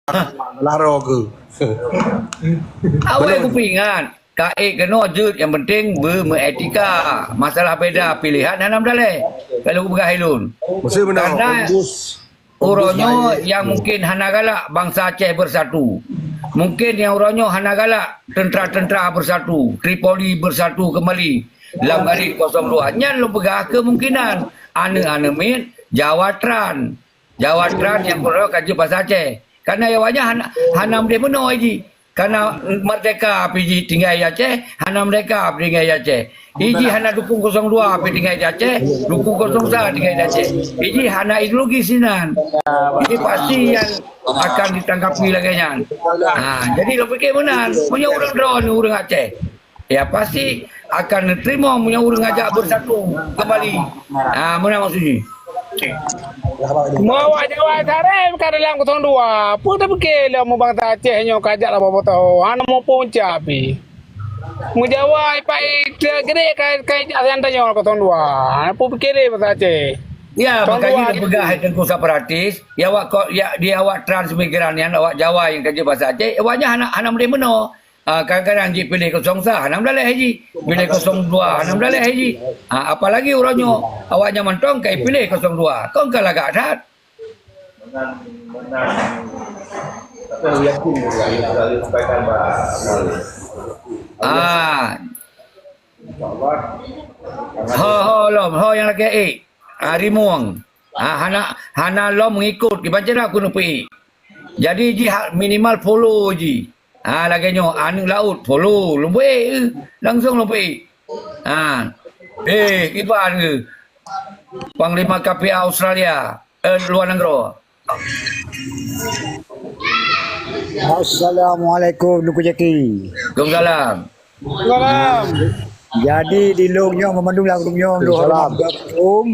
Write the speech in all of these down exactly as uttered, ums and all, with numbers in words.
Lah roh ke? Awai kupeuingat, ka ék keunoe jeuet, nyang penting beumeuetika. Masalah beda pilihan hana meudaleh. Kalau kupeugah ilôn. Mesti benar. Karena uroe nyoe nyang mungkin hana galak bansa Aceh beusatu. Mungkin nyang uroe nyoe hana galak teuntra-teuntra beusatu, Tripoli beusatu keumbali lam garis kosong dua. Nyan lôn peugah keumungkinan aneuk-aneuk miet Jawa Trans. Jawa Trans nyang keudroe ka jeuet basa Aceh. Karena awaknyan hana, hana meudeh meunoe jih. Karena merdeka pih jih tinggai di Aceh, hana merdeka pih tinggai di Aceh. Iji hana dukung kosong dua pih tinggai di Aceh, dukung kosong sa tinggai di Aceh. Iji hana ideologi sinan. Jadi pasti yang akan ditanggapi lagèe nyan. Ha, jadi lôn pikir meunan, meunyoe ureueng droeneuh ureueng Aceh, ya pasti akan neuteurimong meunyoe ureueng ajak beusatu keumbali. Ha, meunan maksud jih. Meunyoe awak Jawa Saré ka dalam kosong dua, peue tapike lom bansa Aceh nyoe ka jak lapan boh thôn, hana muphom ca pih. Meujawa ipai teugede ka, ka jak sinan tanyoe kosong dua. Peue pikire bansa Aceh? Ya, makanya dia peugah hai Teungku Saparatis, ya awak ko, ya di awak transmigran nyan, awak Jawa nyang ka jeuet basa Aceh, awaknyan hana, hana meudeh meunoe. Ah, kadang-kadang jipiléh kosong sa hana meudaleh jih, piléh kosong dua hana meudaleh jih. Ah, apalagi uroe nyoe awaknyan mantong ka jipiléh kosong dua. Kon ka lagak that. Ah. Ho, ho lom, ho nyang lakèe ék. Ah, rimueng. Ah, hana, hana lom meungikot, kiban cara keuneuk peuék. Jadi jih ha-, minimal follow jih. Ha, lagèe nyoe, aneuk laôt, follow, lôn peuék, eh, langsung lôn peuék. Ha. Eh, kiban keuh. Panglima K P A Australia, eh, luwa nanggroe. Assalamualaikum, Teungku Jacky. Waalaikumsalam. Salam. Jadi, di lôn nyoe, meumandum lam lôn nyoe, lôn horeumat bak um.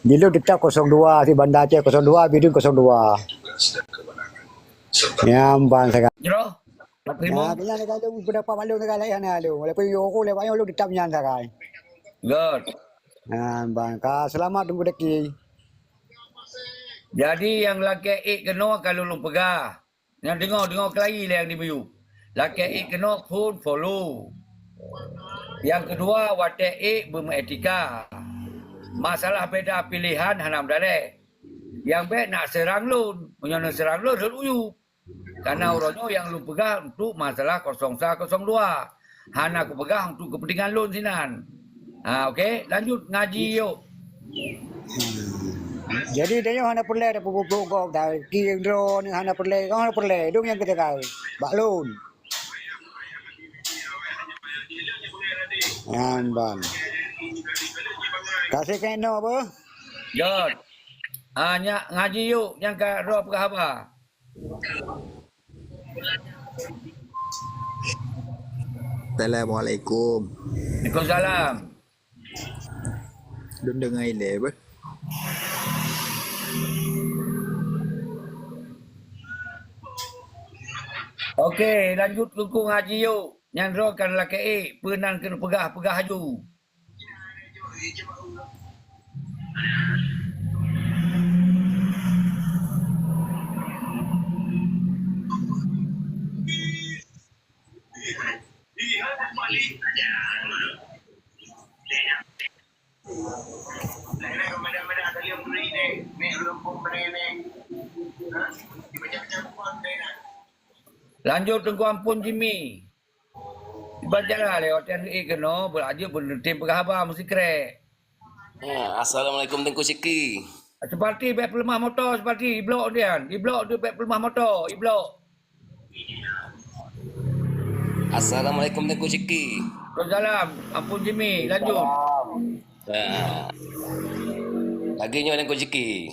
Di lôn teutap kosong dua, si Banda Aceh kosong dua, Bidun kosong dua. Nyan ban sagai. Jroh. Terima. Nah, kena ada kalau pendapat maklum dengan lain sana lu. Walaupun yo aku lewat yo lu tetap nyan sagai. Good. Nah, ban ka selamat Teungku Jacky. Jadi nyang lakèe ék keunoe ka lôn peugah. Nyang deungoe, deungoe keulayi lé nyang di miyueb. Lakèe ék keunoe phôn follow. Nyang keudua, watèe ék beumeuetika. Masalah beda piléhan hana meudaleh. Nyang bèk nak seurang lôn. Meunyoe neuseurang lôn, rhot u yub. Karena uroe nyoe nyang lôn peugah untuk masalah kosong sa kosong dua. Hana kupeugah untuk keupeuntengan lôn sinan. Ha, okey, lanjut ngaji yuk. Jadi, tanyoe hana peureulèe tapeubuet gob, dah kieng droeneuh hana peureulèe, hana peureulèe, dong nyang keu tinggai bak lôn. Nyan ban. Ka seukeunong beuh. Jot. Ah, nyak ngaji yuk, nyang ka droe peugah haba. Assalamualaikum. Waalaikumsalam. Lôn deungoe ilèe beuh. Okey, lanjut keu ngaji yuk. Nyan droe kan lakèe ék, peue nan keuneuk peugah, peugah aju. Lanjut Teungku Ampon Jimmy. Iban cara lé watèe neuék keunoe, beulaju beuneutem peugah haba meusikrek. Ya, assalamualaikum Teungku Siki. Seperti bèk peuleumah moto, seperti iblok dian. Iblok tu bèk peuleumah moto, iblok. Assalamualaikum Teungku Siki. Waalaikumsalam. Ampon Jimmy, lanjut. Ya. Lagi nyoe Teungku Siki.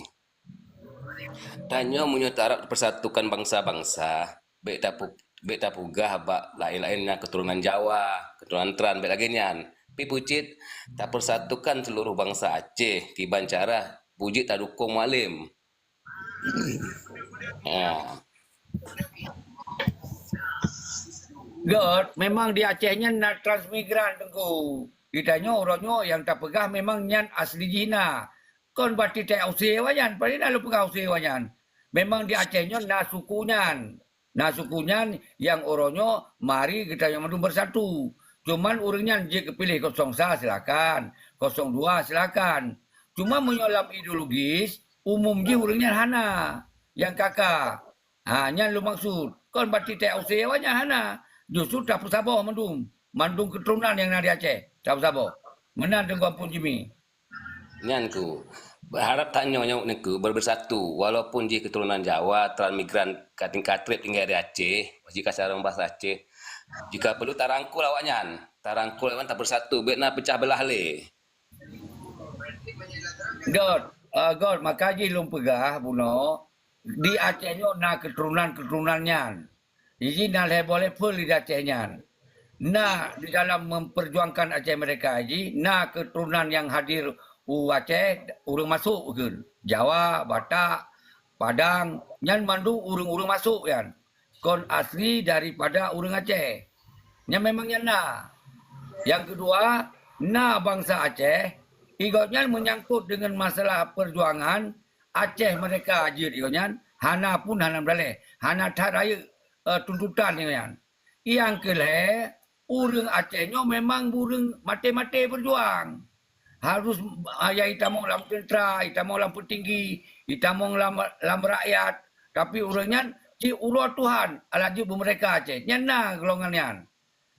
Tanyoe meunyoe tarap persatukan bansa-bansa, bèk tapu-, bèk tapeugah bak laén-laén nyang keuturonan Jawa, keuturonan Tran, bèk lagèe nyan. Pi peucit tapeusatukan seuluruh bansa Aceh kiban cara beujeuet tadukong Mualem. Ha. Göt, memang di Aceh nyan na transmigran, Teungku. Di tanyoe uroe nyoe nyang tapeugah memang nyan asli jih na. Kon berarti tausé awaknyan, padahai na lôn peugah usé awaknyan. Memang di Aceh nyoe na suku nyan. Na suku nyan nyang uroe nyoe mari geutanyoe mandum beusatu. Cuman ureuëng nyan jeuet geupiléh kosong sa silakan, kosong dua silakan. Cuma meunyoe lam ideologis, umum jih ureuëng nyan hana. Nyang ka-ka. Ha, nyan lôn maksud. Kon berarti T O C awaknyan hana. Justru tapeusaboh mandum. Mandum keuturonan nyang na di Aceh. Tapeusaboh. Meunan Teungku Ampon Jimmy. Nyan ku, berharap tanyoe nyoe niku bersatu, walaupun jih keturunan Jawa, transmigran ka tingkat treb tinggai di Aceh, jika sarong bahasa Aceh, jika perlu tarangkul awaknyan, tarangkul awaknyan tabersatu, bek na pecah belah lé. Got, uh, got, maka jih lôn peugah bunoe, di Aceh nyoe na keturunan-keturunan nyan. Jih na level-level di Aceh nyan. Na di dalam memperjuangkan Aceh Merdeka jih, na keturunan nyang hadir u Aceh, ureuëng masuk kheun. Jawa, Batak, Padang, nyan mandum ureuëng-ureuëng masuk nyan. Kon asli daripada ureuëng Aceh. Nyan memang nyan na. Yang kedua, na bangsa Aceh, igob nyan menyangkut dengan masalah perjuangan Aceh Merdeka jeuet igob nyan, hana pun hana meudaleh, hana that rayeuk, eh, tuntutan igob nyan. Nyang keulhée, ureuëng Aceh nyoe memang ureuëng maté-maté beujuang. Harus, ah, ya itamong lam teuntra, itamong lam peutinggi, itamong lam, lam rakyat. Tapi ureuëng nyan cit uroe Tuhan, laju beumeurdeka Aceh. Nyan na golongan nyan.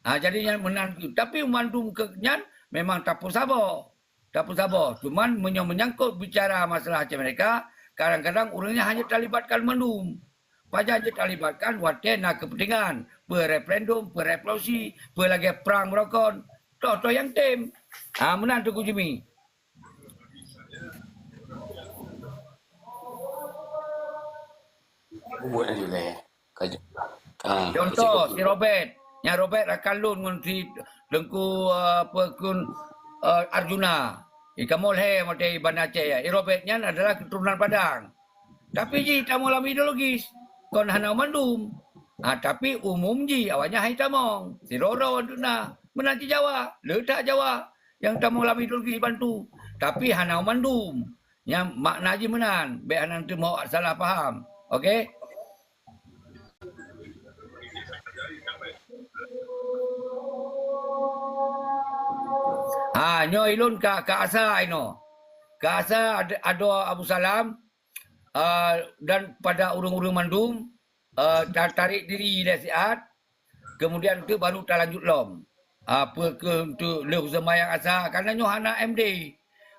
Ha, jadi nyan meunan, tapi mandum keu nyan memang tapeusaboh. Tapeusaboh. Cuman meunyoe menyangkut bicara masalah Aceh Merdeka, kadang-kadang ureuëng nyan hana talibatkan mandum. Pajan jeuet talibatkan watée na keupeuntengan, peu referendum, peu revolusi, peu lagée prang meurokon. Toh-toh nyang tem. Ha, meunan Teungku Jimmy. Buet laju lé. Ka ju-, ah, Contoh, si Robert. Nyang Robert rakan lôn ngon si Teungku, eh, apa kun, eh, Arjuna. Itamong lhée maté Banda Aceh ya. I Robert nyan adalah keturunan Padang. Tapi jih tamong lam ideologis. Kon hana mandum. Ha, tapi umum jih awaknyan hai tamong. Sidroe-droe tu na. Meunan cit Jawa. Le that Jawa. Nyang tamong lam ideologis bantu. Tapi hana mandum. Nyang makna jih meunan, bék hana teumoh salah paham. Oke? Ha, nyoe ilôn ka, ka asa inoe. Ka asa ad-, adoe Abu Salam, ah, dan pada ureuëng-ureuëng mandum, eh, ta-, tarék diri lé siat, kemudian tu baru talanjut lom. Ah, peu kheueh untuk lheueh seumayang asa, karena nyoe hana M D.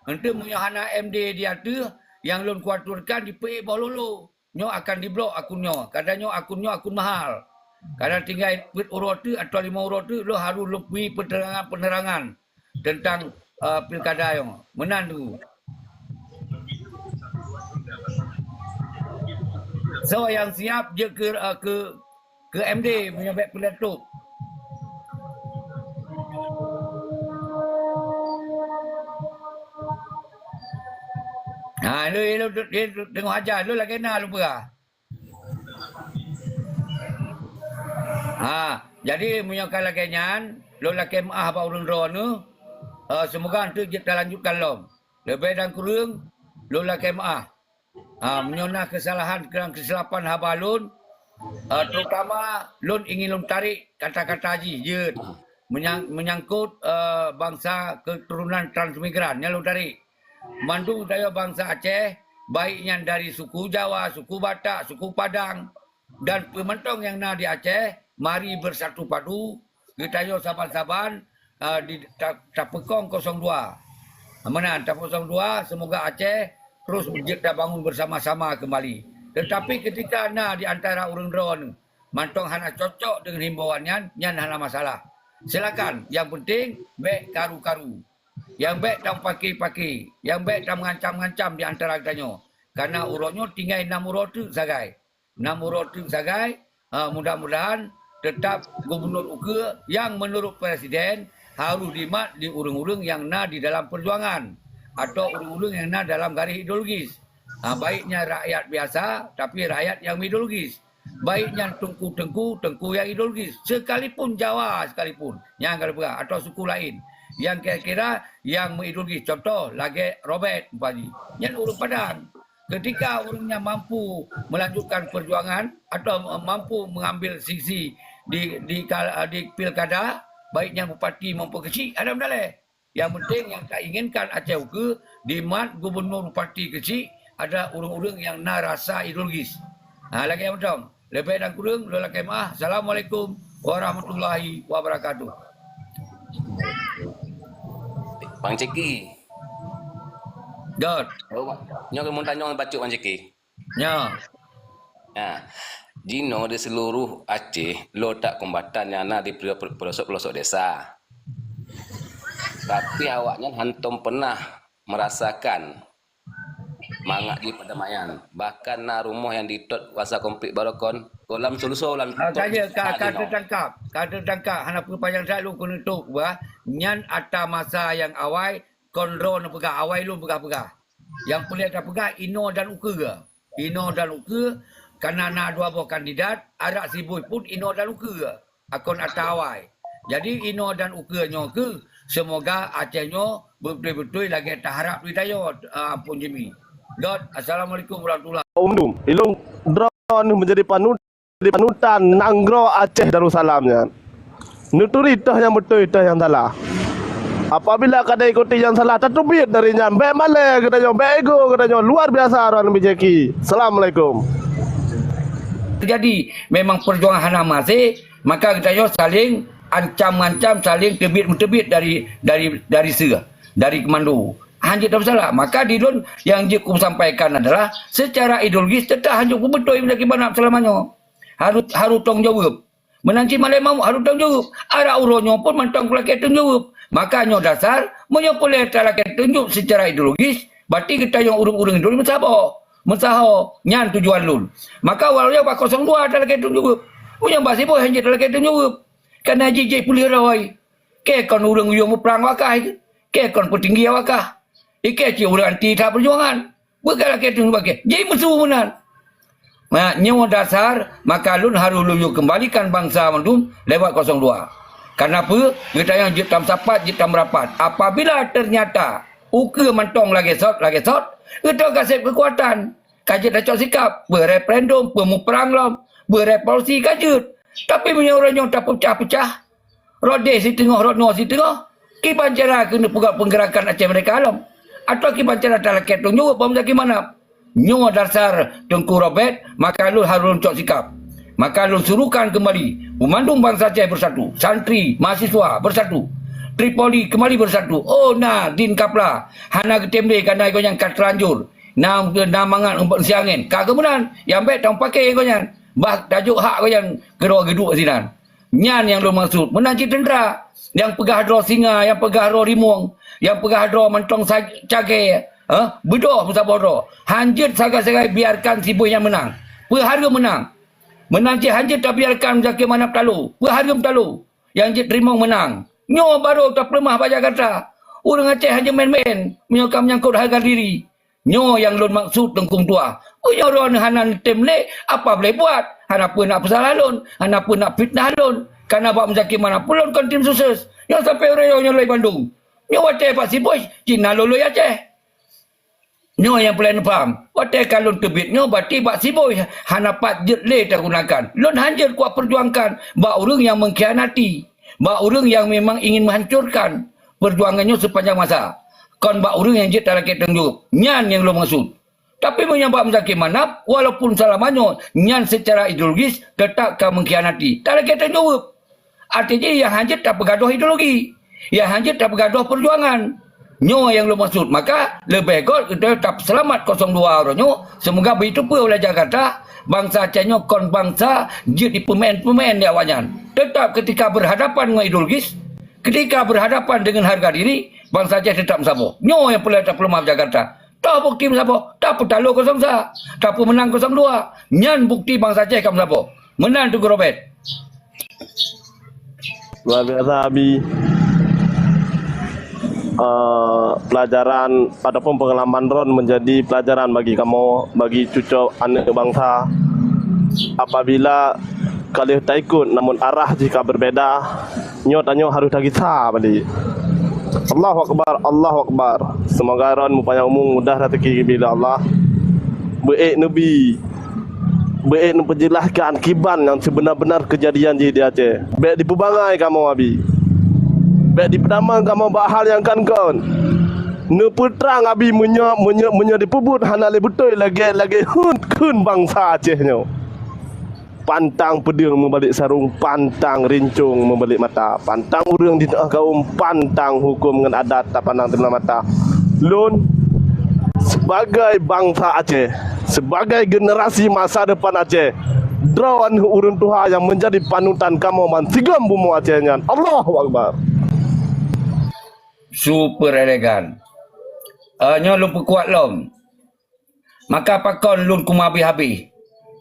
Untuk meunyoe hana M D di ateueh, nyang lôn kuatirkan jipeuék boh lolo. Nyoe akan diblok akun nyoe. Kadang nyoe akun nyoe akun mahal. Kadang tinggai peuet uroe teuk atau lima uroe teuk, lôn harus lôn bri penerangan-penerangan tentang, eh, pilkada nyoe. Meunan tu. Soe nyang siap jeuet keu, eh, keu, keu M D meunyoe bék peuletup. Ha, lôn, lôn, lôn, lôn teungoh aja, lôn lagée na lôn peugah. Ha, jadi meunyoe ka lagée nyan, lôn lakée meuáh bak ureuëng droeneueh, eh, seumoga eunteuk jeuet talanjutkan lom. Leubeh dan kureueng, lôn lakée meuáh. Ha, meunyoe na keusalahan dan keusilapan haba lôn, eh, terutama lôn ingin lôn tarék kata-kata jih jeuet meunyang-, meunyangkot, eh, bansa keuturonan transmigran nyan lôn tarék. Mandum tanyoe bansa Aceh, baik nyan dari suku Jawa, suku Batak, suku Padang, dan peue mantong nyang na di Aceh, mari beusatu padu, geutanyoe saban-saban, ah, di, ta-, tapeukong kosong dua. Meunan, tapeukong kosong dua, seumoga Aceh terus jeuet tabangun beusama-sama keumbali. Teutapi keutika na di antara ureuëng droeneueh mantong hana cocok deungon himbauan nyan, nyan hana masalah. Silakan, nyang penting bék karu-karu. Nyang bék tameupaké-paké, nyang bék tameuancam-ancam di antara geutanyoe. Karena uroe nyoe tinggai nam uroe teuk sagai. Nam uroe teuk sagai, ha, mudah-mudahan tetap gubernur ukeue nyang menurut presiden harus dimat di ureuëng-ureuëng nyang na di dalam perjuangan atau ureuëng-ureuëng nyang na dalam garis ideologis. Ha, baik nyan rakyat biasa, tapi rakyat nyang ideologis. Baik nyan teungku-teungku, teungku nyang ideologis. Sekalipun Jawa sekalipun, nyang ka lheueh peugah, atau suku lain. Nyang kira-kira nyang meuideologis. Contoh, lagée Robert umpama. Nyan ureuëng Padang. Ketika ureuëng nyan mampu melanjutkan perjuangan atau mampu mengambil sisi di di kal- di pilkada, baik nyan bupati maupun keuchik, hana masalah. Yang penting yang tainginkan Aceh ukeue, di mat gubernur, bupati, keuchik adalah ureuëng-ureuëng yang na rasa ideologis. Ha, lagée nyan mantong. Leubeh dan kureueng lôn lakée meuah. Assalamualaikum warahmatullahi wabarakatuh. Bang Ceki. Dot. Nyoe meuntanyong bacut Bang Ceki. Nya. Nah, jinoe di seluruh Aceh, lô that kombatan nyang na di pelosok-pelosok desa. Tapi awaknyan hantom pernah merasakan mangat jih perdamaian. Bahkan na rumoh nyang ditot kuasa konflik barokon, kolam soluso lam Ah, ka, ka, ka teutangkap, ka teutangkap. Hana peue panyang that lôn keuneuk top bah. Nyan ata masa nyang awai kon droe neupeugah, awai lôn peugah-peugah. Nyang peureulée tapeugah inoe dan ukeue. Inoe dan ukeue, kana na dua boh kandidat, arak sibui pun inoe dan ukeue. Akon ata awai. Jadi inoe dan ukeue nyoe keuh, semoga Aceh nyoe beutôi-beutôi lagée taharap di tayoe, uh, Ampon Jemi. Dot, Assalamualaikum warahmatullahi. Undum, ilung droe neuh menjadi panut, jadi panutan nanggroe Aceh Darussalam nyan. Neuturi toh nyang beutôi, toh nyang salah. Apabila kada ikuti nyang salah, tateubiet dari nyan. Bék malée geutanyoe, bék ego geutanyoe. Luar biasa droe neuh bijeki. Assalamualaikum. Jadi memang perjuangan hana maséh, maka geutanyoe saling ancam-ancam, saling teubiet-meuteubiet dari dari dari seue, dari komando. Hanjeuet tapeusala. Maka di lôn nyang jeuet kusampaikan adalah secara ideologis tetap hanjeuet peubeutôi meunyoe kiban seulama nyoe. Harus harus tanggung jaweueb. Meunan cit malée mawöt harôh tanggung jaweueb. Adak uroe nyoe pun mantong kulakée tanggung jaweueb. Maka nyoe dasar, meunyoe peureulée talakée tanggung jaweueb seucara ideologis, berarti geutanyoe ureuëng-ureuëng ideologis meusaboh. Meusaho, nyan tujuan lôn. Maka walau nyoe bak kosong dua talakée tanggung jaweueb. Meunyoe bak sibôi hanjeuet talakée tanggung jaweueb. Kana jih-jih puléh roh. Kée kon ureuëng yue muprang wakah, kée kon peutinggi wakah. Ikée cit ureuëng anti that peujuangan. Beugalakée teuh bak kée, jimeusu meunan. Nah, nyoe dasar, maka lôn harôh lôn yue keumbalikan bansa mandum lewat kosong dua. Kareuna peue? Geutanyoe jeuet tameusapat, jeuet tameurapat. Apabila teunyata ukeue mantong lagée sot, lagée sot, geutanyoe ka seb keukuatan. Ka jeuet tacok sikab, beureferendum, beumuprang lom, beurevolusi ka jeuet. Tapi meunyoe uroe nyoe tapeucah-peucah, rot déh siteungoh, rot noe siteungoh, kiban cara keuneuk peugah peunggeurakan Aceh Merdeka lom? Atawa kiban cara talakée tanggung jaweueb bak Muzakir Manaf? Nyoe dasar Teungku Robert, maka lôn harôh lôn cok sikab. Maka lôn suruhkan keumbali, beumandum bansa Aceh beusatu, santri, mahasiswa beusatu, Tripoli keumbali beusatu. Oh na, Din Kepala, hana geutem lé kareuna gobnyan ka teulanjur. Na, na mangat umpet siangén. Ka keumudian, nyang bék tameupaké gobnyan. Bah tajok hak gobnyan keudroe geuduek sinan. Nyan nyang lôn maksud. Meunan cit teuntra nyang peugah droe singa, nyang peugah droe rimueng, nyang peugah droe mantong sa-, cagée, eh, beudôh meusaboh droe. Hanjeuet sagai-sagai biarkan sibôi nyan meunang. Peue hareuem meunang? Meunan cit hanjeuet tabiarkan Muzakir Manaf talo. Peue hareuem talo? Nyang jeuet teurimong meunang. Nyoe barô tapeuleumah bak Jakarta. Ureuëng Aceh hanjeuet mén-mén meunyoe ka meunyangkot hareuga diri. Nyoe nyang lôn maksud Teungku Meutuah. Meunyoe droeneuh hana neutem lé, apa boleh buat? Hana peue nak peusalah lôn, hana peue nak fitnah lôn. Kareuna bak Muzakir Manaf pun lôn kon tim sukses. Nyoe sampoe uroe nyoe lôn lé bandum. Nyoe watée bak sibôi, cit na lôn lôn Aceh. Nyoe nyang peureulée neupaham. Watée ka lôn teubiet nyoe, berarti bak sibôi hana pat jeuet lé tagunakan. Lôn hanjeuet kuat peujuangkan bak ureuëng nyang mengkhianati, bak ureuëng nyang memang ingin menghancurkan peujuangan nyoe seupanjang masa. Kon bak ureuëng nyang jeuet talakée tanggung jaweueb. Nyan nyang lôn maksud. Tapi meunyoe bak Muzakir Manaf, walaupun seulama nyoe nyan seucara ideologis teutap ka mengkhianati, talakée tanggung jaweueb. Arti jih nyang hanjeuet tapeugadôh ideologi, nyang hanjeuet tapeugadôh peujuangan. Nyoe nyang lôn maksud. Maka leubeh göt geutanyoe tapeuseulamat kosong dua uroe nyoe. Seumoga beuteupeue ulée Jakarta, bansa Aceh nyoe kon bansa jeuet dipeumaén-peumaén lé awaknyan. Teutap keutika beurhadapan ngon ideologis, keutika beurhadapan deungon hareuga diri, bansa Aceh teutap meusaboh. Nyoe nyang peureulée tapeuleumah Jakarta. Toh bukeuti meusaboh, tapeutalo kosong sa, tapeumeunang kosong dua. Nyan bukeuti bansa Aceh ka meusaboh. Meunan Teungku Robert. Luar biasa Abi. Uh, pelajaran ataupun pengalaman droen menjadi pelajaran bagi kamoe, bagi cucoe aneuk bangsa. Apabila ka lheueh taikot namun arah jih ka berbeda, nyoe tanyoe harôh tagisa balik. Allahu Akbar, Allahu Akbar. Semoga droen meupanyang umu, mudah rezeki bila Allah. Beuék neubi, beuék neupeujeulahkan kiban nyang sibeuna-beuna keujadian jih di Aceh. Bék dipeubangai kamoe, Abi. Bék dipeutamong kamoe bak hal nyang kon-kon. Neupeutrang, Abi, meunyoe, meunyoe, meunyoe dipeubuet hana lé beutôi lagée, lagée kheun, kheun bansa Aceh nyoe. Pantang peudeueng meubalek sarong, pantang rincong meubalek mata, pantang ureuëng di tengah kaum, pantang huköm ngon adat tapandang sibeula mata. Lôn, sebagai bansa Aceh, sebagai generasi masa depan Aceh, droe aneuëk ureuëng tuha nyang menjadi panutan kamoe bansigom bumoe Aceh nyan. Allahu Akbar. Super elegan. Eh, nyoe lôn peukuat lom. Maka pakon lôn kuma habéh-habéh?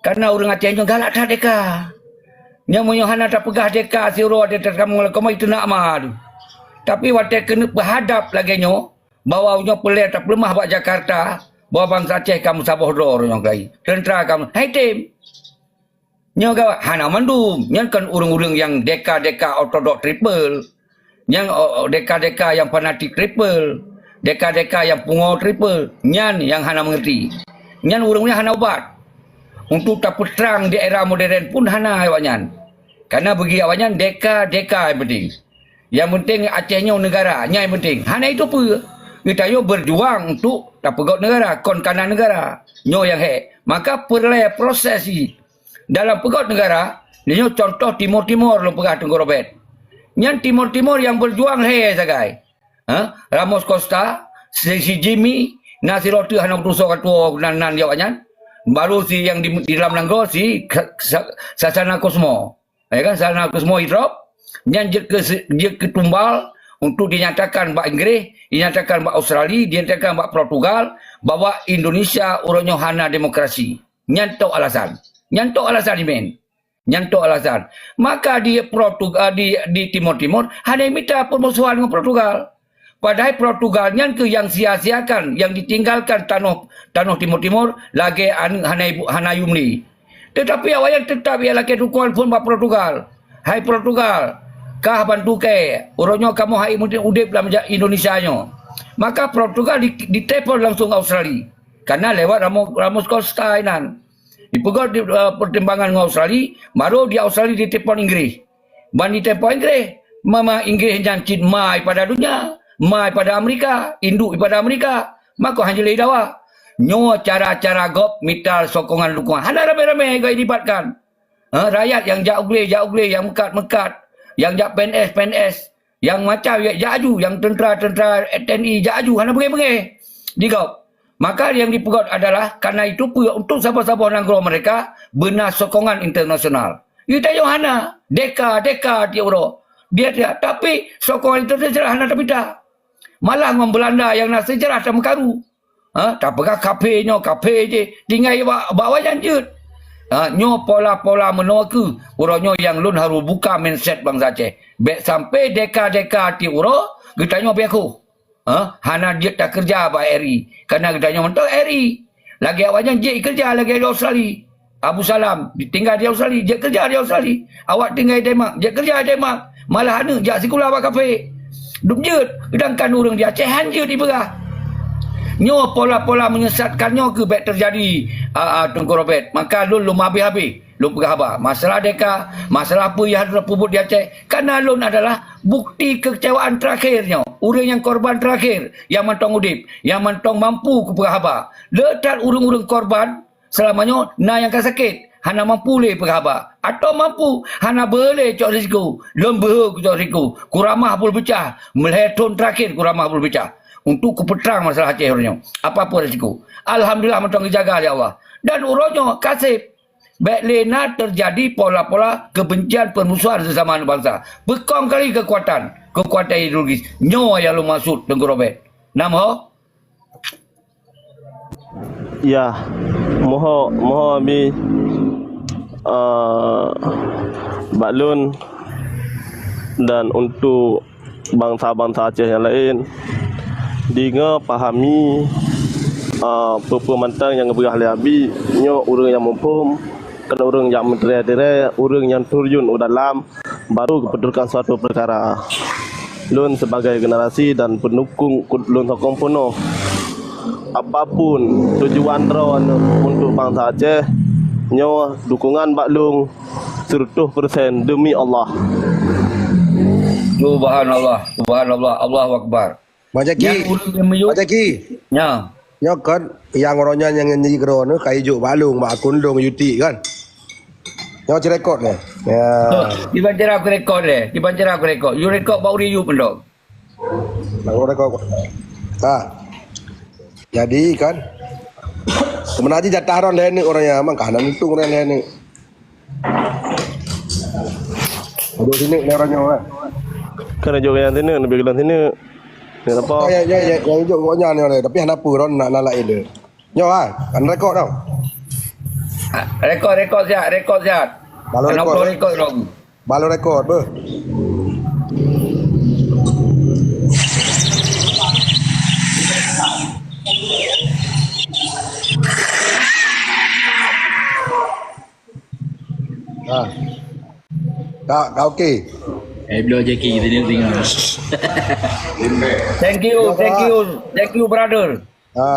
Kareuna ureuëng Aceh nyoe galak that deka. Nyoe meunyoe hana tapeugah deka siuroe watée tatamong lam koma, itu nak ma tu. Tapi watée keuneuk beuhadab lagée nyoe, bahwa nyoe peureulée tapeuleumah bak Jakarta, bahwa bansa Aceh ka meusaboh droe nyoe kai. Teuntra ka meuhai tem. Nyoe gawat, hana mandum. Nyan kan ureuëng-ureuëng nyang deka-deka ortodok triple. Nyang, o-, o-, deka-deka nyang fanatik triple. Deka-deka nyang pungo triple. Nyan nyang hana mengerti. Nyan ureuëng nyan hana ubat. Untuk tapeutrang di era modern pun hana awaknyan. Karena bagi awaknyan deka-deka yang penting. Yang penting Aceh nyoe negara, nyan yang penting. Hana itu pun. Kita nyoe berjuang untuk tapeugöt negara, kon kana negara. Nyoe yang hek. Maka peureulée proses i dalam peugöt negara, nyoe contoh Timor-Timor lôn peugah Teungku Robert. Nyan Timor-Timor nyang berjuang lhée sagai. Ha? Ramos Costa, si, si Jimmy, na sidroe teuk hana kutusoe ka tuwoe nan, nan jawab nyan. Baru si nyang di, di dalam nanggroe si Ka-, Sa-, Sasana Kusmo. Ya kan, Sasana Kusmo idrop. Nyan jeuet keu, jeuet keu tumbal untuk dinyatakan bak Inggris, dinyatakan bak Australia, dinyatakan bak Portugal bahwa Indonesia uroe nyoe hana demokrasi. Nyan tok alasan. Nyan tok alasan imen. Nyan tok alasan. Maka di Portugal, di, di Timor Timur, hana mita permusuhan ngon Portugal. Padahai Portugal nyan keuh nyang sia-siakan, nyang ditinggalkan tanoh, tanoh Timor Timur lagée aneuëk hana ibu, hana yum li. Tetapi awaknyan teutap ia lakée dukungan phon bak Portugal. Hai Portugal, kah bantu kée, uroe nyoe kamoe hai mungkin udeb lam ja-, Indonesia nyoe. Maka Portugal di, ditelepon langsung Australia. Karena lewat Ramos, Ramos Costa inan. Dipeugöt di, eh, pertimbangan ngon Australia, baru di Australia ditelepon Inggris. Ban ditelepon Inggris, mama Inggris nyan cit mai pada dunia, mai pada Amerika, induk pada Amerika. Maka hana jilai dawa. Nyoe cara-cara gob mita sokongan dukungan. Hana ramé-ramé gaya libatkan. Ha, rakyat nyang jak u glé, jak u glé, nyang meukat, meukat, nyang jak P N S, P N S, nyang macam jak, jak aju, nyang teuntra, teuntra T N I jak aju, hana beungéh-beungéh. Di gob. Maka nyang dipeugöt adalah karena itu peue untuk saboh-saboh nanggroe mereka beuna sokongan internasional. Ita nyoe hana, deka, deka tiep uroe. Dia, dia, tapi sokongan internasional hana tapita. Malah ngon Belanda nyang na seujarah tameukaru. Ha, tapeugah kaphé nyoe, kaphé jih, tinggai bak, bak wajan jeuet. Ha, nyoe pola-pola meunoe keuh, uroe nyoe nyang lôn harôh buka mindset bansa Aceh. Bék sampai deka-deka tiep uroe geutanyoe piakoh. Ha, hana jeuet takeureuja bak R I. Karena geutanyoe mantong R I. Lagée awaknyan jeuet keureuja lagée di Australia. Abu Salam ditinggai di Australia, jeuet keureuja di Australia. Awak tinggai Denmark, jeuet keureuja di Denmark. Malah aneuëk jak sikula bak kaphé. Dum jeuet, sedangkan ureuëng di Aceh han jeuet ipeugah. Nyoe pola-pola menyesatkan nyoe keuh bék teujadi, a, a, Teungku Robert. Maka lôn lôn habéh-habéh. Lôn peugah haba, masalah deka, masalah peue nyang harôh tapeubuet di Aceh, karena lôn adalah bukti kekecewaan terakhir nyoe. Ureuëng nyang korban terakhir, nyang mantong udeb, nyang mantong mampu kupeugah haba. Le that ureuëng-ureuëng korban, seulama nyoe na nyang ka sakét, hana mampu lé peugah haba. Atawa mampu, hana beu lé cok risiko. Lôn beuhe kucok risiko. Kuramah bulu beucah, meulhée thon terakhir kuramah bulu beucah. Untuk kupeutrang masalah Aceh uroe nyoe. Apapun risiko. Alhamdulillah mantong geujaga lé Allah. Dan uroe nyoe ka sép. Bék lé na teujadi pola-pola keubencian peurmusuhan seusama aneuk bansa. Beukong kali keukuatan, keukuatan ideologis. Nyoe nyang lôn maksud, Teungku Robert. Na meuho? Ya, meuho, meuho Abi, eh, bak lôn dan untuk bansa-bansa Aceh nyang laén. Deungoe pahami, a, peue-peue mantong nyang geupeugah lé Abi, nyoe ureuëng nyang muphom, kon ureuëng nyang meutirée-tirée, ureuëng nyang teurjun u dalam, baru geupeutrôhkan suatu peukara. Lôn sibagai generasi dan peundukong lôn sokong peunoh Apapun tujuan droeneuh untuk bansa Aceh, nyoe dukungan bak lôn seratus persen demi Allah. Subhanallah, subhanallah, Allahu Akbar. Mak Jaki, Nyan ureueng nyang meyup. Mak Jaki. Nya. Nyoe kan, nyang uroe nyan nyang nyanyi keudroe nyoe ka ijok bak lôn, bak akun lôn YouTube kan. Nyoe cirekod nyoe. Ya. Kiban cara aku rekod leh, kiban cara aku rekod. You rekod bak ureueng you pun dong. Bak ureueng rekod. Ha. Jadi kan, sebenarnya jatah ron leh ni orang yang memang kanan untung ron leh ni. Aduh sini ni orang nyoe kan. Kan ijok yang sini, lebih gelang sini. Ni apa? Oh, ya, ya, ya, yang ijok kok nyan ni orang. Tapi hana apa ron nak, nak lain dia. Nyoe ah, kan rekod tau. Ah, rekod, rekod sihat, rekod sihat. Baru rekod, Kenapa eh? Rekod dong? Baru rekod beuh. Ha. Ka, ka okey. Eh, bloe Jackie, kita ni tengok. Thank you, thank you, thank you, brother. Ha.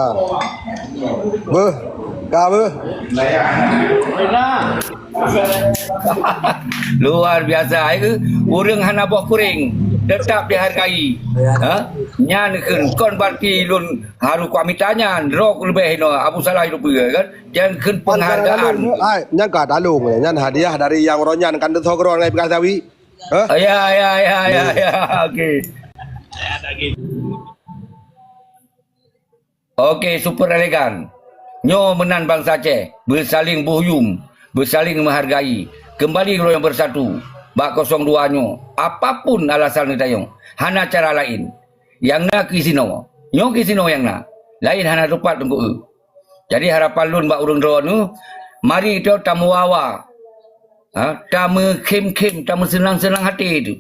Beuh. Ka beuh. Luar biasa, eh, ureueng hana boh kuring tetap dihargai. Ha? Nyan kheun kon berarti lôn harus kuamita nyan, droe leubeh hinoe, Abu Salah hidup kan? Nyan kheun penghargaan. Hai, nyan ka talong, nyan hadiah dari yang uroe nyan kan teusoe keudroe ngon peugah sawi. Hah? Ya, ya, ya, ya, ya. Okey. Okey, super elegan. Nyoe meunan bansa Aceh, beusaling beuhuyum, beusaling meuhargai. Keumbali uroe nyang beusatu bak kosong dua nyoe, apapun alasan neutanyong, hana cara laén. Nyang na keu sinoe, nyoe keu sinoe nyang na. Laén hana teupat teungku eu. Jadi harapan lôn bak ureueng droeneuh, mari teuh tameuwawa, ha, tameukhém-khém, tameuseunang-seunang até teuh.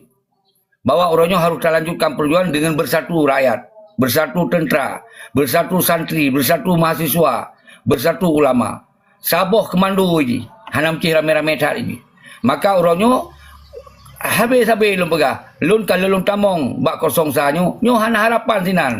Bahwa uroe nyoe harôh talanjutkan peujuangan deungon beusatu rakyat, beusatu teuntra, beusatu santri, beusatu mahasiswa, beusatu ulama. Saboh keumando jih, hana meucih ramé-ramé that jih. Maka uroe nyoe, habéh-habéh lôn peugah, lôn ka lôn tamong bak kosong sa nyoe, nyoe hana harapan sinan.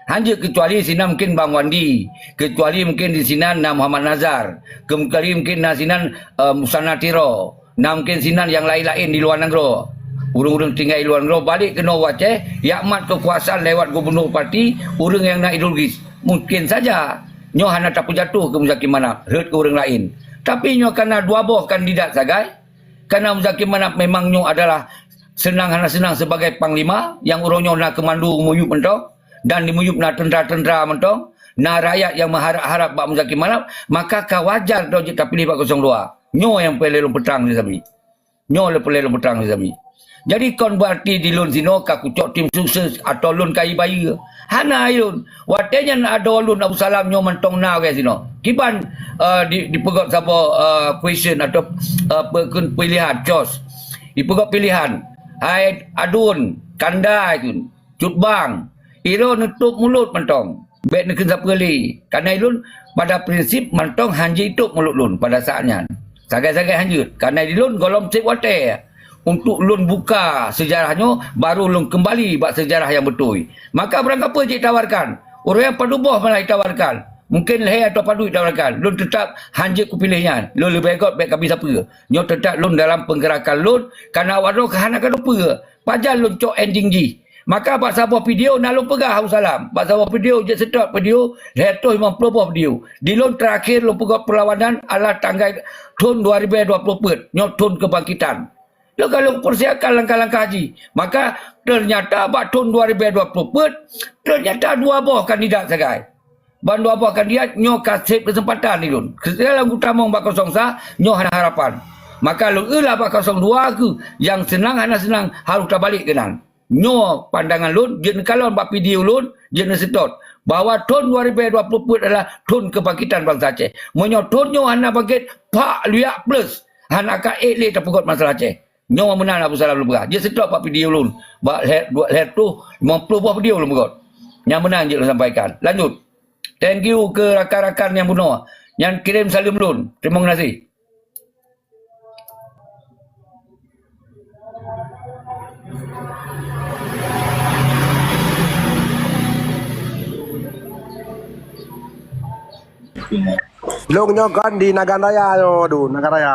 Hanjeuet keucuali sinan mungken Bang Wandi, keucuali mungken di sinan na Muhammad Nazar, keucuali mungken na sinan, eh, Musana Tiro, na mungken sinan nyang laén-laén di luwa nanggroe. Ureueng-ureueng tinggai di luwa nanggroe balek keunoe u Aceh, jak mat keukuasaan lewat gubunur parti, ureueng nyang na ideologis. Mungken saja nyoe hana tapeujatoh keu Muzakir Manaf, rhot keu ureueng laén. Tapi nyoe ka na dua boh kandidat sagai, Karena Muzakir Manaf memang nyoe adalah seunang hana seunang sebagai panglima, nyang uroe nyoe na keumando meuyueb mantong, dan di meuyueb na teuntra-teuntra mantong, na rakyat nyang meuharab-harab bak Muzakir Manaf, maka ka wajar droe jeuet tapiléh bak kosong dua. Nyoe nyang peureulée lôn peutrang lé sabe. Nyoe lé peureulée lôn peutrang lé sabe. Jadi kon beurati di lôn sinoe ka kucok tim sukses atau lôn ka ibayeue. Hana ilôn. Watée nyan adoe lôn Abu Salam nyoe mantong na wée sinoe. Kiban, eh, di, dipeugét saboh, eh, question atau, eh, pe-, kheun pilihan, choice. Dipeugét pilihan. Hai adun, kandai kheun, cut bang. Ilôn neutôp mulot mantong. Bék neukheun sapeue lé. Karena ilôn pada prinsip mantong hanjeuet itôp mulot lôn pada saat nyan. Sagai-sagai hanjeuet. Karena ilôn gohlom seb watée. Untuk lôn buka seujarah nyoe, baru lôn keumbali bak seujarah nyang beutôi. Maka barangkapeue jitawarkan, ureuëng nyang padub boh malah jitawarkan, mungken lhée atau padub jitawarkan, lôn teutab hanjeuet kupiléh nyan. Lôn leubeh gét bék kabi sapeue. Nyoe teutab lôn dalam peunggeurakan lôn, karena awak droe ka hana ka lôn peue. Pajan lôn cok ending jih. Maka bak saboh video na lôn peugah Abu Salam. Bak saboh video jeuet seutôt video lhée reutôh limong ploh boh video. Di lôn teurakhier lôn peugét peulawanan adalah tanggai thon dua ribée dua ploh peuet. Nyoe thon keubangkitan. Lôn ka lôn peusiapkan langkah-langkah jih. Maka, teunyata bak thon dua ribée dua ploh peuet, teunyata dua boh kandidat sagai. Ban dua boh kandidat nyoe ka seb keuseumpatan di lôn. Keuseulalu tamong bak kosong sa, nyoe hana harapan. Maka lôn eu lah bak kosong dua kheueh, nyang seunang hana seunang harôh tabalek keunan. Nyoe pandangan lôn, jeuet neukalon bak video lôn, jeuet neuseutôt, bahwa thon dua ribée dua ploh peuet adalah thon keubangkitan bansa Aceh. Meunyoe thon nyoe hana bangkét, pak luyak plus, hana ka ék lé tapeugét masalah Aceh. Nyoe meunan Abu Salam lôn peugah. Jeuet seutôt bak video lôn, bak lhée, dua, lhée reutôh limong ploh boh video lôn peugét. Nyang meunan jeuet lôn sampaikan. Lanjut. Thank you keu rakan-rakan nyang bunoe. Nyang kirém saleuem lôn. Teurimong gaséh. Lôn nyoe kan di Nagan Raya nyoe, aduh, Nagan Raya.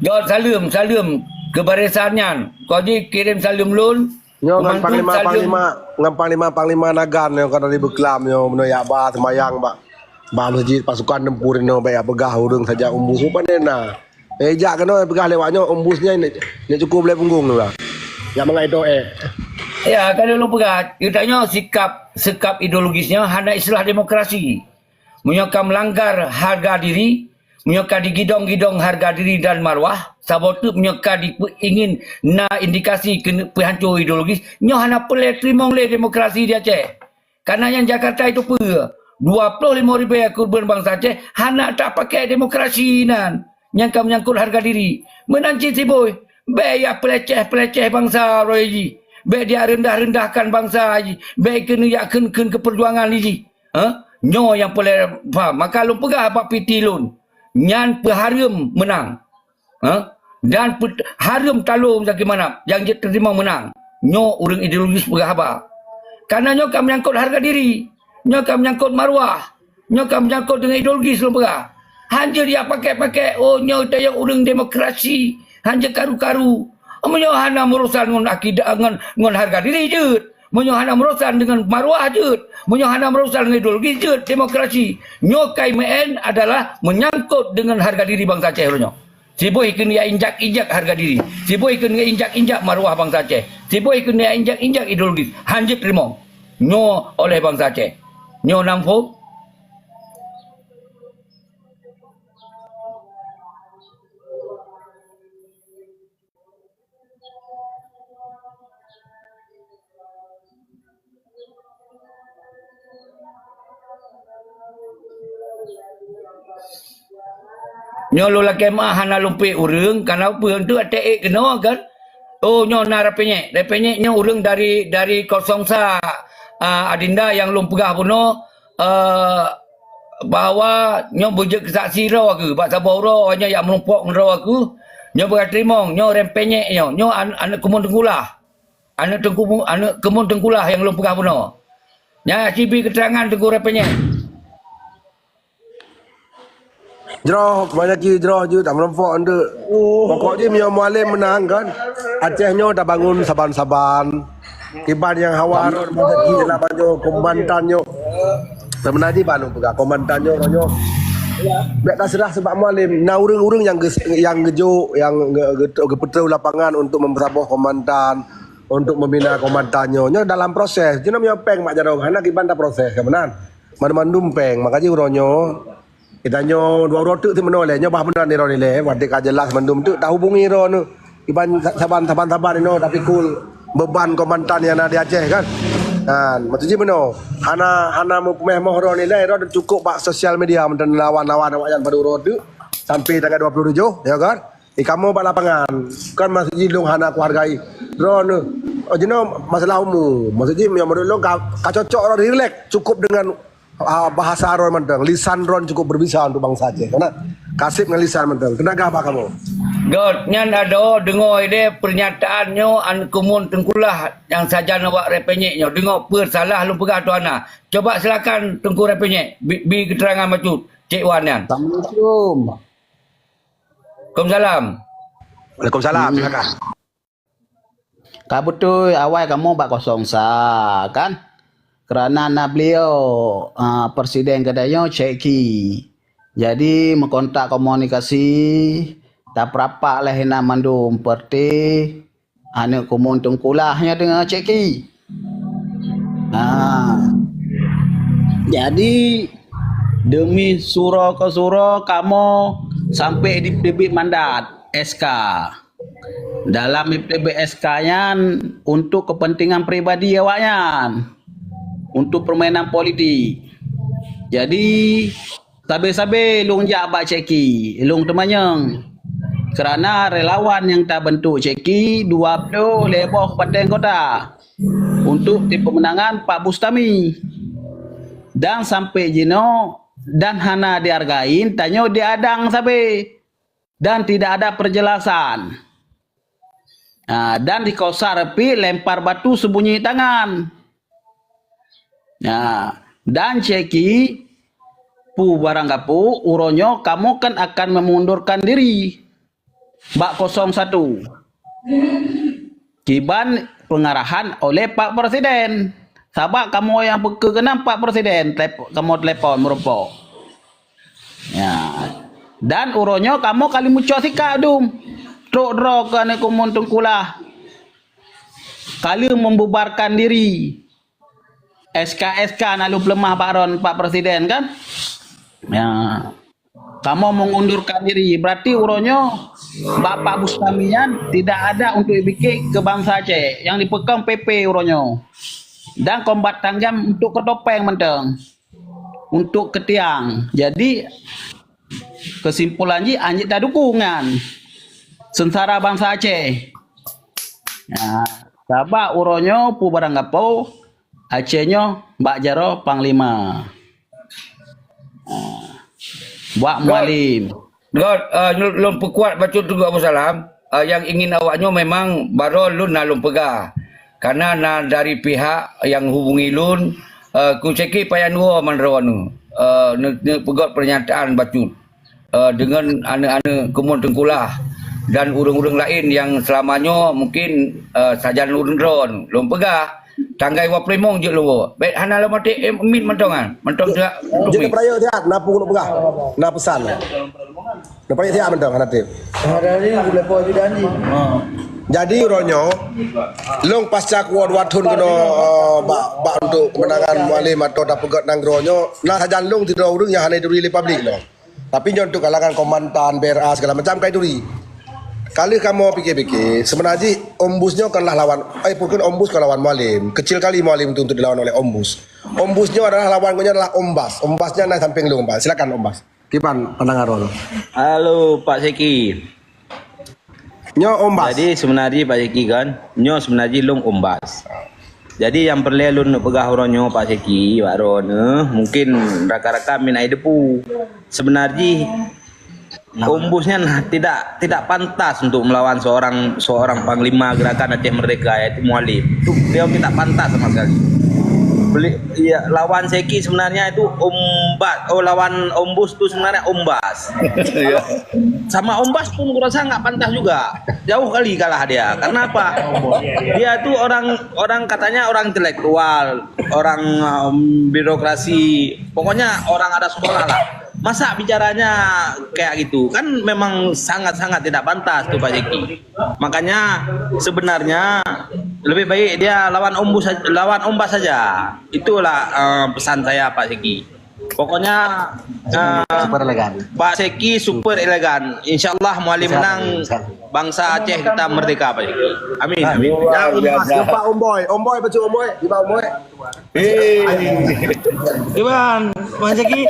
Jaweueb saleuem, saleuem keu barisan nyan. Kau ji kirim saleuem lôn. Nyoe ngon Panglima, Panglima, ngon Panglima, Panglima Nagan nyoe kan dari Beuklam nyoe, meunoe jak ba seumayang bak, bak meuseujid pasukan tempur nyoe, bèk jak peugah ureueng saja umbus. Rupanya na. Eh, jak keunoe peugah lewat nyoe, umbus nyan nek, nek cukup lé punggong tu lah. Jak mangat itu, eh. Ya, kan lôn peugah, geutanyoe sikap, sikap ideologis nyoe hana istilah demokrasi. Meunyoe ka meulanggar harga diri, meunyoe ka digidong-gidong harga diri dan marwah, saboh teuk meunyoe ka dipeu-, ingin na indikasi keuneuk peuhanco ideologis, nyoe hana peureulèe teurimong lé demokrasi di Aceh. Kareuna nyang Jakarta itu peue? Dua ploh limong ribèe keureubeuen bansa Aceh hana tapakèk demokrasi nan nyang ka meunyangkot harga diri. Meunan cit siboh, bèk jak peuleceh-peuleceh bansa droe jih. Bèk jak reundah-reundahkan bansa jih. Bèk keuneuk jak kheun-kheun keu peujuangan jih. Ha? Nyoe nyang peureulèe paham. Maka lôn peugah bak piti lôn, nyan peuhareuem meunang. Ha? Dan pet-, hareuem talo Zaki Manaf nyang jeuet teurimong meunang. Nyoe ureueng ideologis peugah haba. Kareuna nyoe ka meunyangkot harga diri. Nyoe ka meunyangkot marwah. Nyoe ka meunyangkot deungon ideologis lôn peugah. Hanjeuet jak pakèk-pakèk, oh, nyoe tanyoe ureueng demokrasi. Hanjeuet karu-karu. Meunyoe hana meurusan ngon akidah, ngon, ngon harga diri jeuet. Meunyoe hana meurusan deungon marwah jeuet. Meunyoe hana meurusan deungon ideologi jeuet, demokrasi. Nyoe ka imeu'en adalah meunyangkot deungon harga diri bansa Aceh uroe nyoe. Siboh keuneuk jak injak-injak harga diri. Siboh keuneuk jak injak-injak marwah bansa Aceh. Siboh keuneuk jak injak-injak ideologi. Hanjeuet teurimong. Nyoe oleh bansa Aceh. Nyoe nam phon. Nyoe lôn lakèe meu'ah hana lôn piep ureueng, kareuna peue, teuk até ék keunoe kan. Oh, nyoe na Repenyek. Repenyek nyoe ureueng dari, dari kosong sa, ah, Adinda nyang lôn peugah bunoe, eh, bahwa nyoe beujeuet keu saksi droe keuh, bak saboh uroe nyoe jak meurumpok ngon droe keuh, nyoe beureukat teurimong, nyoe Repenyek nyoe, nyoe an-, aneuk keumuen Teungku Lah. Aneuk Teungku, aneuk keumuen Teungku Lah nyang lôn peugah bunoe. Nyan ci bi keuteurangan Teungku Repenyek. Jroh, banyak ki jroh jeuet, tak meurumpok enteuk. Pokok jih meunyoe Mualem meunang kan, Aceh nyoe tabangun saban-saban. Kiban nyang hawa rot mantong ki dalam nyoe, kombatan nyoe. Sebenarnya jih ban lôn peugah, kombatan nyoe, nyoe. Bèk taseurah sabab Mualem. Na ureueng-ureueng nyang geus-, nyang geujok, nyang ge-, ge-, geupeutrön lapangan untuk meusaboh kombatan, untuk membina kombatan nyoe. Nyoe dalam proses. Jinoe meunyoe péng mak jaroe, hana kiban taproses, ka meunan. Mandum-mandum péng. Maka jih uroe nyoe, Geutanyoe dua uroe teuk teumeunoe lé, nyoe bah meunan droeneuh lé, watèe ka jeulaih mandum teuk tahubungi droeneuh. Iban saban-saban-saban inoe tapikul beban kombatan nyang na di Aceh kan. Kan, maksud jih meunoe, hana, hana meupuméh moh droeneuh lé, droeneuh cukôp bak sosial media mantong lawan-lawan awaknyan padub uroe teuk sampai tanggai dua puluh tujoh, ya kan. Di kamoe bak lapangan, kan maksud jih lôn hana kuhargai droeneuh. Oh, jinoe masalah umu. Maksud jih meunyoe menurut lôn ka, ka cocok droeneuh rilek, cukôp dengan Ah, bahasa droeneuh mantong, lisan droeneuh cukup berbisa untuk bansa Aceh. Karena kaseb ngon lisan mantong. Tenaga bah kamoe. Göt, nyan adoe deungoe idéh pernyataan nyoe aneuk keumuen Teungku Lah nyang sajan awak Repenyek nyoe. Deungoe peue salah lôn peugah atau hana. Coba silakan Teungku Repenyek bi, bi keterangan bacut Cék Wan nyan. Assalamualaikum. Waalaikumsalam. Waalaikumsalam, silakan. Ka beutôi awai kamoe bak kosong sa, kan? Kerana na beliau, ah, presiden geutanyoe Ceki. Jadi, meukontak komunikasi, tapeurapat lé inan mandum, peureuté aneuk keumuen Teungku Lah nyan deungon Ceki. Ha. Jadi, demi sura keu sura kamoe sampai di-, dibit mandat S K. Dalam I P T B S K nyan untuk kepentingan pribadi awaknyan, untuk permainan politik. Jadi, sabe-sabe lôn jak bak Ceki, lôn teumanyong. Kerana relawan nyang tabentuk Ceki dua ploh lhèe boh kabupaten kota untuk tim pemenangan Pak Bustami. Dan sampai jinoe dan hana dihargai, tanyoe diadang sabe. Dan tidak ada perjelasan. Ah, dan dikosar pih lempar batu sembunyi tangan. Ah, dan Ceki Pu barang gapu, uroe nyoe kamoe kan akan mengundurkan diri bak kosong satu. Kiban pengarahan oleh Pak Presiden. Sabab kamoe nyang peukeuh keunan Pak Presiden, telep-, kamoe telepon meurumpok. Ya. Dan uroe nyoe kamoe ka lheueh meucok sikap dum. Trok droe keu aneuk kumun Teungku Lah. Ka lheueh membubarkan diri. S K S K na lheueh peuleumah bak droen Pak Presiden kan? Ya. Kamoe mengundurkan diri. Berarti uroe nyoe Bapak Bustami nyan tidak ada untuk dipike keu bansa Aceh. Nyang dipeukong P P uroe nyoe. Dan Kombatan GAM untuk keu topeng mantong. Untuk keu tiang. Jadi, kesimpulan jih, anjit tadukung nyan. Seungsara bansa Aceh. Ya, sabab uroe nyoe pu barang gapo, Aceh nyoe bak jaroe panglima. Ha. Buat Mualem. Lôn, eh, lôn, lôn peukuat bacut Teungku Abdul Salam, eh, nyang ingin awak nyoe memang baroe lôn na lôn peugah. Karena na dari pihak nyang hubungi lôn, eh, Teungku Syeki payah neuwoe mandroe nyoe, eh, neu-, neupeugöt pernyataan bacut, eh, deungon aneuk-aneuk kumun Teungku Lah dan ureuëng-ureuëng laén nyang seulama nyoe mungkin, eh, sajan lôn droe nyoe. Lôn peugah, tanggai dua ploh limong jeuet lôn woe. Bèk hana lôn maté, eh, miet mantong nyan. Mantong jak. Jeuet peurayeuk siat, na peue lôn peugah. Na peusan. Lôn peurayeuk siat mantong hana trép. Jadi uroe nyoe, lôn pasca kuwoe dua thon keunoe, eh, bak, bak untuk kemenangan Mualem atau tapeugöt nanggroe nyoe, na sajan lôn sidroe ureuëng nyang hana turi lé publik nyoe. Tapi nyoe untuk kalangan kombatan, B R A, segala macam ka turi. Ka lheueh kamoe pike-pike, seubeuna jih Ombus nyoe kan lah lawan, eh, bukan Ombus kan lawan Mualem. Kecil kali Mualem itu untuk dilawan oleh Ombus. Ombus nyoe adalah lawan geuh nyan adalah Ombas. Ombas nyan na sampéng lôn, Ombas. Silakan, Ombas. Kiban pandangan droe? Halo, Pak Syeki. Nyoe Ombas. Jadi, seubeuna jih Pak Syeki kan, nyoe seubeuna jih lôn Ombas. Jadi, nyang peureulée lôn peugah uroe nyoe Pak Syeki, bak droeneuh, mungkin rakan-rakan min ai depu. Seubeuna jih, Ombus nyan tidak, tidak pantas untuk melawan seorang, seorang panglima Gerakan Aceh Merdeka, yaitu Mualem. Itu beliau tidak pantas sama sekali. Beli-, ya, lawan Syeki sebenarnya itu Ombas, oh, lawan Ombus itu sebenarnya Ombas. Iya. Sama Ombas pun kurasa nggak pantas juga. Jauh kali kalah dia. Karena apa? Dia tuh orang, orang katanya orang intelektual, orang, em, birokrasi. Pokoknya orang ada sekolah lah. Masa bicaranya kayak gitu? Kan memang sangat-sangat tidak pantas tuh Pak Syeki. Makanya sebenarnya lebih baik dia lawan Ombus, lawan Ombas saja. Itulah, eh, pesan saya Pak Syeki. Pokoknya, eh, Super elegan. Pak Syeki super elegan. Insya Allah Mualem menang. Insya Allah. Bangsa Aceh kita merdeka, Pak Syeki. Amin, amin. Luar biasa. Pak Omboy, Omboy bacut Omboy, di Pak Omboy. Eh. Kiban, Pak Syeki.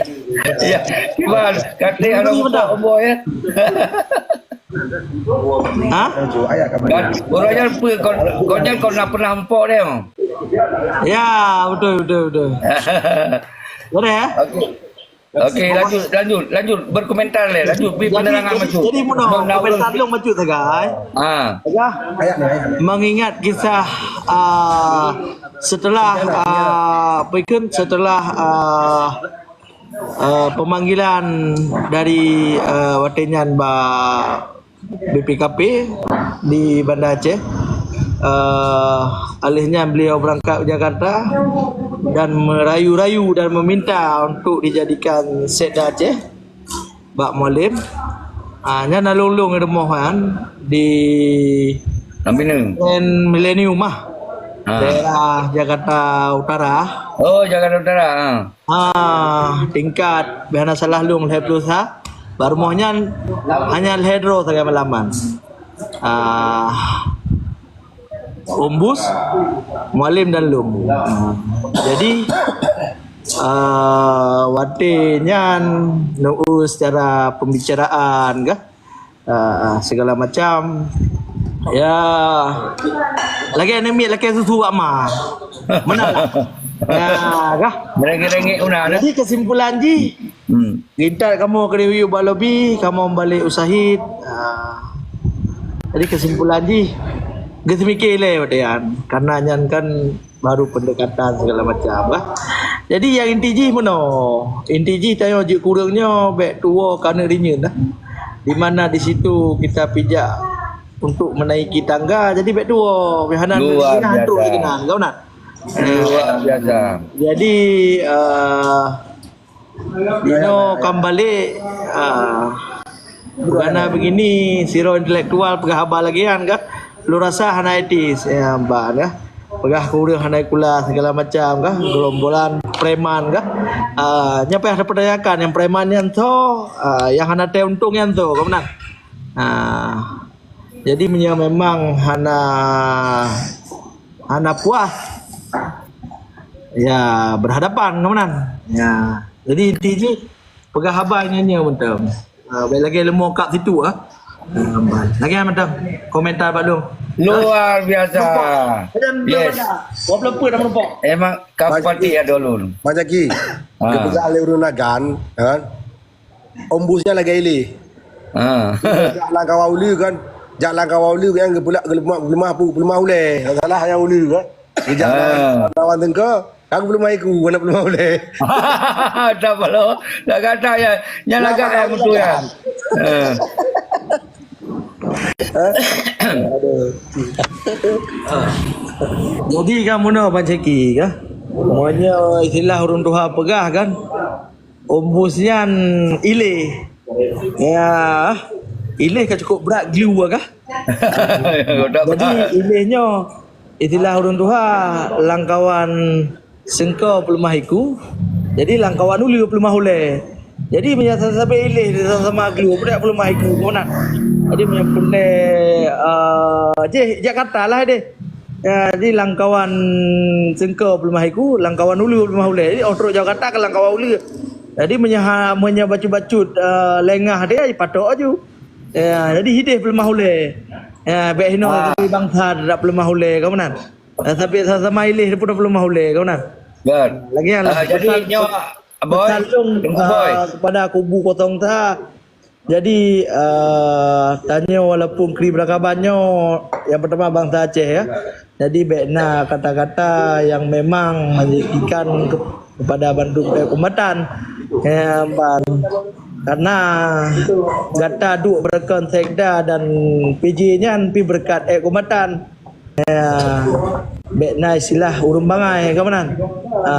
Ya, kiban. Kata Ini halo betul. Pak Omboy ya. Ha? Dan orang yang pun kau, kau jangan kau nak pernah empok dia. Ya, betul, betul, betul. Boleh ya? Okey. Okey, lanjut, lanjut, lanjut berkomentar leh, lanjut beri Jadi, penerangan jadi, bacut. Jadi, Muno, Muno, komentar Muno. Lôn bacut sagai. Ha. Ya. Mengingat kisah, ah, setelah, ah, apa ikut, setelah, ah, ah, pemanggilan dari, ah, watèe nyan ba B P K P di Banda Aceh. Eh, alèh nyan beliau berangkat ke Jakarta dan merayu-rayu dan meminta untuk dijadikan Sekda Aceh bak Mualem. Ah, nyan na lôn-lôn rumoh nyan di Lam Pinang. Grand Millennium ah. Ha. Daerah Jakarta Utara. Oh, Jakarta Utara. Ha. Ah, tingkat, bèk hana salah lôn lhèe ploh sa. Bak rumoh nyan hanya lhèe droe sagai malaman. Ah, Ombus, Mualem dan lôn. Ah, jadi, ah, watèe nyan neueu secara pembicaraan kah? Ah, ah, segala macam. Ya, lagèe aneuk miet lakèe susu bak ma. Meunan lah. Ya, kah? Merengek-rengek una dah. Jadi kesimpulan jih, hmm. Gintat kamoe keuneuk yue bak lobi, kamoe meubalek u Syahid. Ah, jadi kesimpulan jih, geuseumiké lé watèe nyan. Karena nyan kan baru pendekatan segala macam kah. Jadi nyang inti jih meunoe, inti jih tanyoe jeuet keu ureuëng nyoe bék tuwoe keuneuk rinyeun lah. Di mana di situ kita pijak untuk menaiki tangga, jadi bék tuwoe, bék hana Luar rinyeun, hantu biasa. Lagi keunan, kau nak? Luar biasa. Jadi uh, inoe kam balek uh, Bugana begini, sidroe intelektual peugah haba lagée nyan kah? Lôn rasa hana etis, ya, ban kah? Peugah keu ureuëng hana kula segala macam kah? Gerombolan preman kah? Ah, nyan payah tapertanyakan, nyang preman nyan soe, ah, nyang hana teuntông nyan soe, ka meunan. Ah, jadi meunyoe memang hana hana puas, ya berhadapan, ka meunan. Ya, jadi inti jih peugah haba nyan nyoe mantong. Ah, baik lagi leumo kap situ ah. Ah, lagi ada macam komentar bak lôn. Luar biasa. Yes. Dua puluh pun dah menumpuk. Emang kapati ada ulun. Macam ki. Ha. Dia peugah oleh urang Nagan, kan? Ombusnya lagi ilih. Ha. Jak langkawa ulu kan. Jak langkawa ulu kan geupeulak geuleumah geuleumah pu geuleumah ulée. Salah yang ulu kan. Geujak lawan tengke, kan geuleumah iku, hana geuleumah ulée. Tak perlu. Dah kata ya, nyang lagak ya betul ya. Jadi kan meunoe Pak Ceki kan. Meunyoe istilah ureuëng tuha peugah kan, ombus nyan ileh. Ya, ileh ka cukup brat glue kah? Jadi ileh nyoe istilah ureuëng tuha langkawan sengko peuleumah iku. Jadi langkawan uleue peuleumah ulée. Jadi meunyoe sabe-sabe ileh sama-sama glue, budak peuleumah iku keunan. Jadi meunyoe peureulée uh, jih jak kata lah deh. Ya, jadi langkawan sengko peuleumah iku, langkawan uleue peuleumah ulée. Jadi oh trok Jakarta ke langkawan uleue. Jadi meunyoe ha, meunyoe bacut-bacut uh, lengah dia patok aju. Ya, jadi hideh peuleumah ulée. Ya, bék hinoe tapi bangsa dak peuleumah ulée ka meunan. Tapi sama-sama ileh pun peuleumah ulée ka meunan. Kan. Lagi yang uh, jadi nyoe boy, kepada kubu kosong ta. Jadi uh, tanyoe walaupun kri berakaban nyoe yang pertama bangsa Aceh ya. Jadi bék na kata-kata yang memang menyakitkan kepada bandum eh, ummatan. Ya, ban. Karena gata duek beureukan sekda dan P J nyan pi berkat eh ummatan. Ya, bék na istilah ureuëng bangai ka meunan. Ha,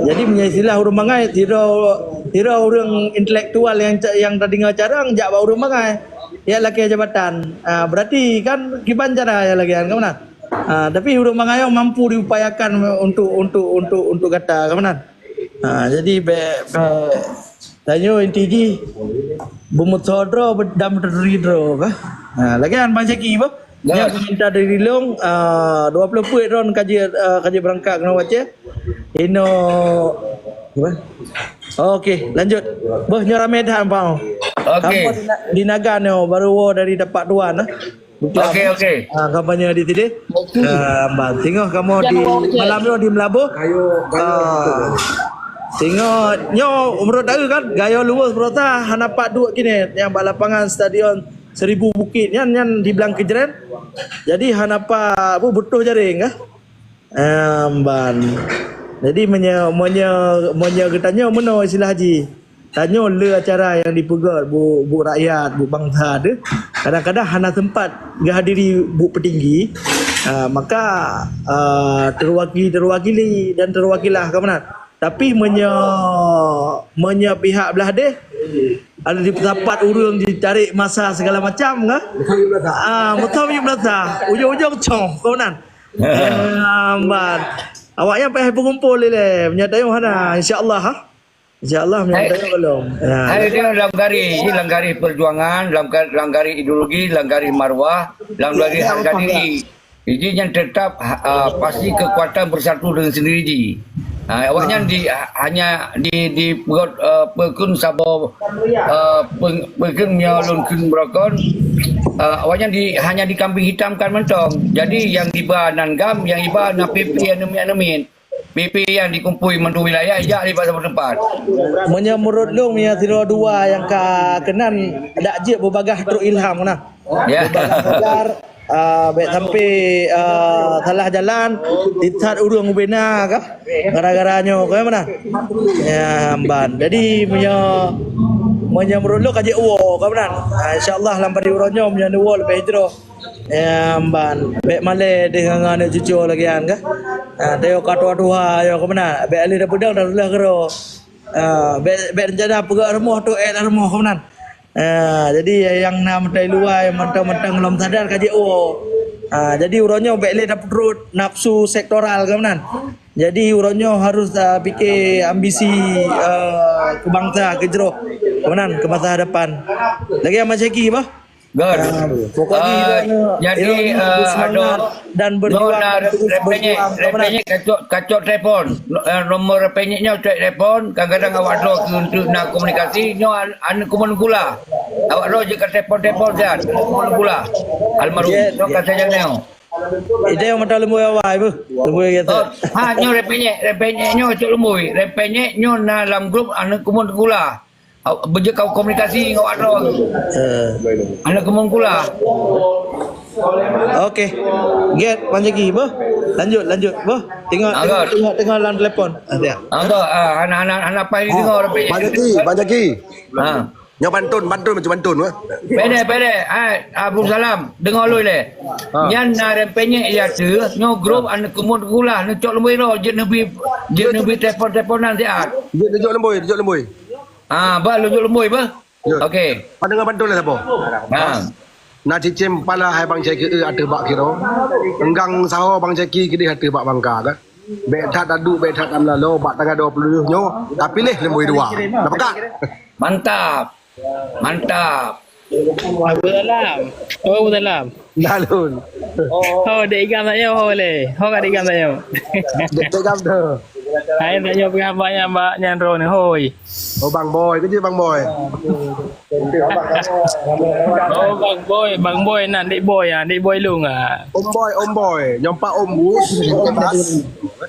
jadi meunyoe istilah ureuëng bangai, sidroe sidroe ureuëng intelektual yang yang tadinga carang jak bak ureuëng bangai. Ya lakée jabatan. Ha, berarti kan kiban cara ya lagée ka meunan. Ha, tapi ureuëng bangai mampu diupayakan untuk untuk untuk untuk gata ka meunan. Ha, jadi bék tanyoe inti jih beumeusoe droe dan beuturi droe kah? Ha, lagée nyan Bang Syaki bah. Nyan komentar dari Long, uh, dua puluh peuet droe kaji uh, kaji berangkat kena baca. Ino apa? Okey, lanjut. Boh nyoe ramai dah ampau. Okey. Di Nagan nyoe baru wo dari dapat dua nah. Okey okey. Ah, kampanye di sini. Ah, bang, tengok kamu di malam ni di Melabuh. Ah, tengok nyo menurut tahu kan gaya luwes berota hana pat duit kini yang bak lapangan stadion Seribu Bukit nyan nyan di belang kejeren. Jadi hana pat apa butuh jaring kah? Amban. Jadi meunyoe meunyoe meunyoe geutanyoe meunoe istilah jih. Tanyoe le acara nyang dipeugét bu bu rakyat, bu bansa teuh kadang-kadang hana sempat geuhadiri bu peutinggi, uh, maka uh, terwakili terwakili dan terwakilah ka meunan. Tapi meunyoe meunyoe pihak belah deh ada dipeusapat ureuëng ditarik masa segala macam kan? Ah, meutom yuk belasa. Ujung-ujung cong ka meunan. Amban. Awak nyan payah peugumpul ilée. Meunyoe tayong hana, insya-Allah ha. Insya-Allah meunyoe tayong belum. Ya. Hai dia dalam garis, ini dalam garis perjuangan, dalam dalam garis ideologi, dalam garis marwah, dalam garis harga diri. Jadi yang tetap uh, pasti kekuatan bersatu dengan sendiri. Ha, awaknyan di hanya di di perut uh, pekun sabo uh, pekun meulon kun beurokon uh, awaknyan di hanya dikambing hitamkan mentong. Jadi yang iba nan gam, yang iba na P P anemin-anemin. P P yang dikumpul mandum wilayah jak di pasal tempat. Meunyoe menurut lôn ya sidroe dua yang ka kenan dak jeuet beubagah trok ilham nah. Ya. Beubagah Ah, bèk sampai, ah, salah jalan, sisat ureueng ubena kah? Gara-gara nyoe, kan, meunan? Ya, ban. Jadi, meunyoe, meunyoe meureuloh ka jeuet woe, kan, meunan? Ah, insya Allah, lam padum uroe nyoe, meunyoe neuwoe leubeh jroh. Ya, ban. Bèk malèe deh ngon aneuk cucu lagèe nyan, kah? Ah, tayue ka tuha-tuha, ya, kan, meunan? Bèk lé tapeudong, tapeudong keudroe. Ah, bèk, bèk rencana peugöt rumoh tu, eh, lam rumoh, kan, meunan? Ah, jadi nyang na mantong luwa, nyang mantong-mantong lom sadar ka jeuet woe. Ah, jadi uroe nyoe bèk lé tapeutrok nafsu sektoral, kan, meunan? Jadi uroe nyoe harus, ah, pike ambisi, ah, keu bansa, keu jroh, kan, meunan, keu masa depan. Lagèe Ahmad Syaki, bah? Good. Ah, pokok jih Ah, dia, jadi, dia ah, bersemangat aduh, dan berjuang nyoe na dan terus rempeyek, berjuang, kan, meunan? Rempeyek kacok, kacok telepon. No-, eh, nomor rempeyek nyoe cok telepon, kadang-kadang awak droe keu untuk na komunikasi, nyoe an-, aneuk Kumon Kula. Awak droe jeuet ka telepon-telepon siat, aneuk Kumon Kula. Almarhum. Yes, nyoe yes. Ka sajan nyoe. Itu yang mata lembui awai, bu. Lembui kata. Oh, ha, nyoe rempeyek, rempeyek nyoe cok lembui. Rempeyek nyoe na lam grup aneuk Kumon Kula. Au, beujeuet kau komunikasi ngon awak droe. Eh. Aneuk Kumon Kula. Okey. Get, Bang Jaki, boh. Lanjut, lanjut, boh. Tengok, tengok, tengok, tengok lam telepon. Ah, siap. Ah, tu, ah, hana, hana, hana pai deungoe, tapi. Bang Jaki, Bang Jaki. Ha. Nyoe pantun, pantun macam pantun, weh. Pede, pede. Hai, Abu Salam, deungoe lôn lé. Ha. Nyan na rempeyek ya tu, nyoe grup aneuk Kumon Kula, neucok lembui roh, jeuet neubi, jeuet neubi telepon-teleponan siat. Jeuet neucok lembui, neucok lembui. Ah, bah, lôn jok lembui, bah. Ya. Okey. Pan deungoe pantun lé saboh. Ha. Na cicém pala hai Bang Syeki, eh, ateueh bak kiro. Enggang saho Bang Syeki keudeh ateueh bak bangka, kan? Bèk that taduek, bèk that tameulaloe, bak tanggai dua puluh nyoe, tapiléh lembui dua. Dah peugah? Mantap. Mantap. Abu Salam. Oh, Abu Salam. Dah lôn. Ho, dek Igam tak nyoe, ho lé. Ho ka dek Igam tak nyoe. Dek, dek Igam tu. Hai, tak nyoe peugah bak nyan, bak nyan droe ni, hoi. Oh, Bang Boy. Keu jih Bang Boy. Oh, Bang Boy, Bang Boy nan, dek Boy ah, dek Boy Lung ah. Om Boy, Om Boy. Nyoe pat Om Bus, Om Bas.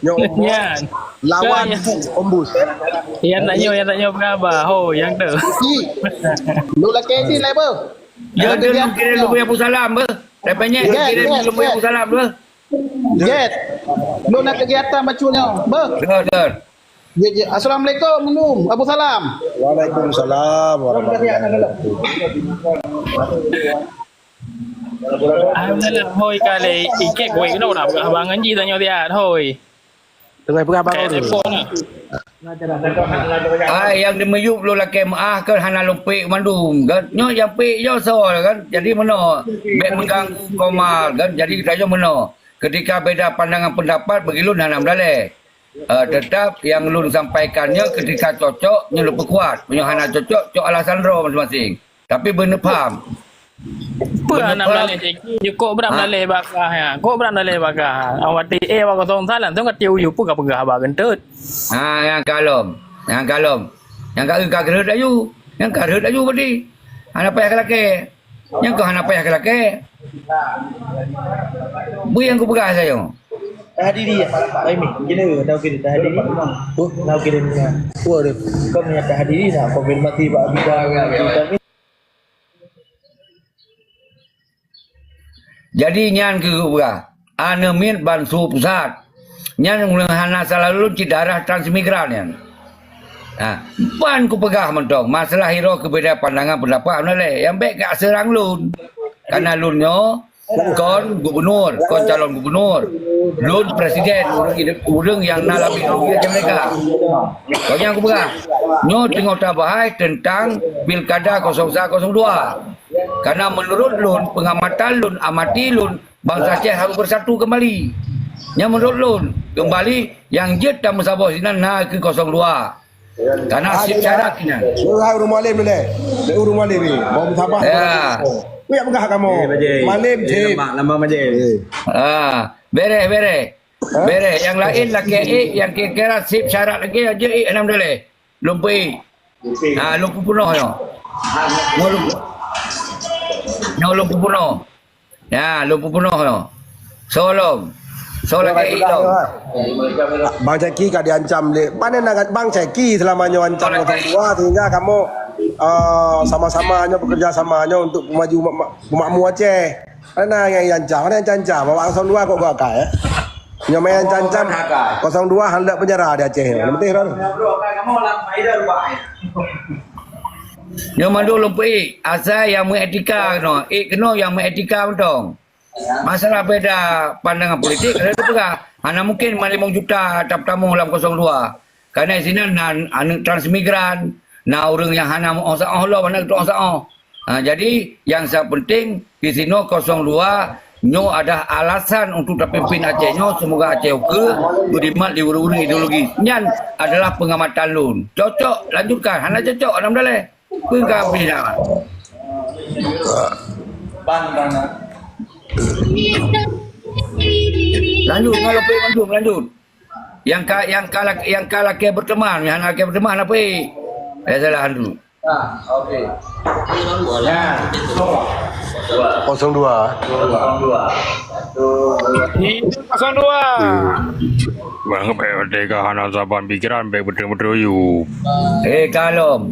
Nyoe Om Boy. Nyan. Lawan Om Bus. Yang tak nyoe, yang tak nyoe peugah haba. Ho, yang tu. Ji. Lu laki ji lah, beuh. Ya, ada dia kegiatan nak kirim tu. Lubui Abu Salam, beuh. Repenya, yes, kirim yes, lubui yes. Abu Salam, beuh. Jet. Lu nak kegiatan macam ni, beuh. Betul, betul. Ya, ya. Assalamualaikum, Mendung. Abu Salam. Waalaikumsalam warahmatullahi wabarakatuh. Alhamdulillah, hoi kali. Ikek kuih kena nak peugah bangan ji tanyoe siat, hoi. Tengah peugah bangun. Eh, telepon lah. Ah, nyang di miyueb lôn lakèe meu'ah kan hana lôn pèk mandum kan. Nyoe nyang pèk nyoe soe kan. Jadi meunoe, bèk mengganggu Komar kan. Jadi geutanyoe meunoe. Ketika beda pandangan pendapat, bagi lôn hana meudalèh. Eh, tetap nyang lôn sampaikan nyoe ketika cocok, nyoe lôn peukuat. Meunyoe hana cocok, cok alasan droe maséng-maséng. Tapi beuneupham. Peue aneuk meudalèh Syeki? Kok brat meudalèh bagah nyan? Kok brat meudalèh bagah? Awak T A awak kosong sa langsung ka tiep u yue, peue ka peugah haba geunteut? Ha, nyang ka lom. Nyang ka lom. Nyang ka, ka geureuet laju. Nyang ka reuet laju berarti. Hana payah keu lakèe. Nyang ka hana payah keu lakèe. Bui nyang kupeugah sayoe. Tahadiri ya, Pak Imi. Gini, tahu kiri tahadiri. Tahu kiri ni. Kau punya tahadiri nak konfirmasi Pak Abida. Jadi nyan keuh peugah, aneuk miet ban su pusat. Nyan ureueng hana salah lôn cit darah transimigran nyan. Ha, ban kupeugah mantong, masalah hiroe keubeda pandangan pendapat hana lé. Nyang bèk ka seurang lôn. Karena lôn nyoe kon gubernur, kon calon gubernur. Lôn presiden, ureueng, ureueng nyang na lam ideologi macam mereka. Kon nyang kupeugah, nyoe teungoh tabahai teuntang pilkada kosong sa kosong dua. Karena menurut lôn, pengamatan lôn, amati lôn, bansa Aceh harus bersatu kembali. Nyan menurut lôn, kembali nyang jeuet tameusaboh sinan na keu kosong dua. Karena syarat nyan. Hai ureueng mualem ni lé. Dek ureueng mualem ni. Bau sabar. Ya. Kuyak peugah kamu. Mualem cip. Nama majem. Ah, bereh, bereh. Bereh. Yang lain lagi, eh, yang kira-kira sip syarat lagi aja, eh, enam daleh. Lôn peuék. Ha, lôn peupunoh nyoe. Nyoe lôn, nyoe lôn peupunoh. Ya, lôn peupunoh nyoe. Soe lom. Soe lagèe i lom. Bang Syeki ka diancam lé. Pane na Bang Syeki selama nyoe ancam kosong dua sehingga kamoe, eh, sama-sama nyoe bekerja sama nyoe untuk pemaju mak-, mak-, makmu Aceh. Mana yang ancam? Mana yang ancam? Awak kosong dua kok gak kai, eh? Nyoe yang ancam kosong dua handak penjara di Aceh. Yang penting, Ron. Nyoe mandum lôn peuék, asai nyang meuetika keunoe. Ék keunoe nyang meuetika mantong. Masalah beda pandangan politik, ada dipeugah. Hana mungkin lima limong juta tapeutamong lam kosong dua. Karena di sinan na aneuk transmigran, na ureuëng nyang hana meuoh saoh lom, hana geutuoh saoh. Ha, jadi, nyang sa penting di sinoe kosong dua nyoe adalah alasan untuk tapimpin Aceh nyoe, semoga Aceh oke, beudimat di ureuëng-ureuëng ideologi. Nyan adalah pengamatan lôn. Cocok, lanjutkan. Hana cocok, alhamdulillah. Peue ka habéh dah. Ban, ban. Lanjut, ngon lopek lanjut, lanjut. Yang ka, yang ka lak-, yang ka lakée berteman, yang hana lakée berteman apa, eh? Eh, salah tu. Ah, okey. Ya. Kosong dua. Kosong dua. Satu, dua. Kosong dua. Bang, bèk merdeka hana saban pikiran, bèk beutôi-beutôi yue. Eh, kalom.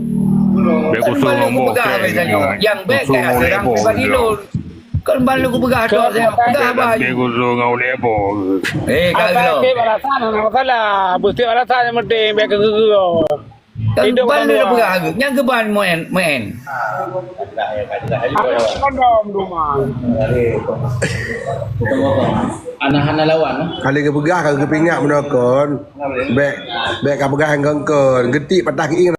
Bèk kusong ngon boh kèe. Nyang bèk kèe serang pribadi lôn. Kon ban lôn kupeugah tok, saya peugah abah. Bèk kusong ngon ulèe boh. Eh, kalom. Asai cit alasan, hana masalah. Beutôi alasan nyang penting, bèk keu-keu. Kan ban lôn peugah, nyang keuban main, main. Ada kondom rumah. Anak hana lawan, eh? Kali geupeugah ka geupingat meunoe kon. Bèk, bèk ka peugah nyang kon-kon. Geutik patah keuieng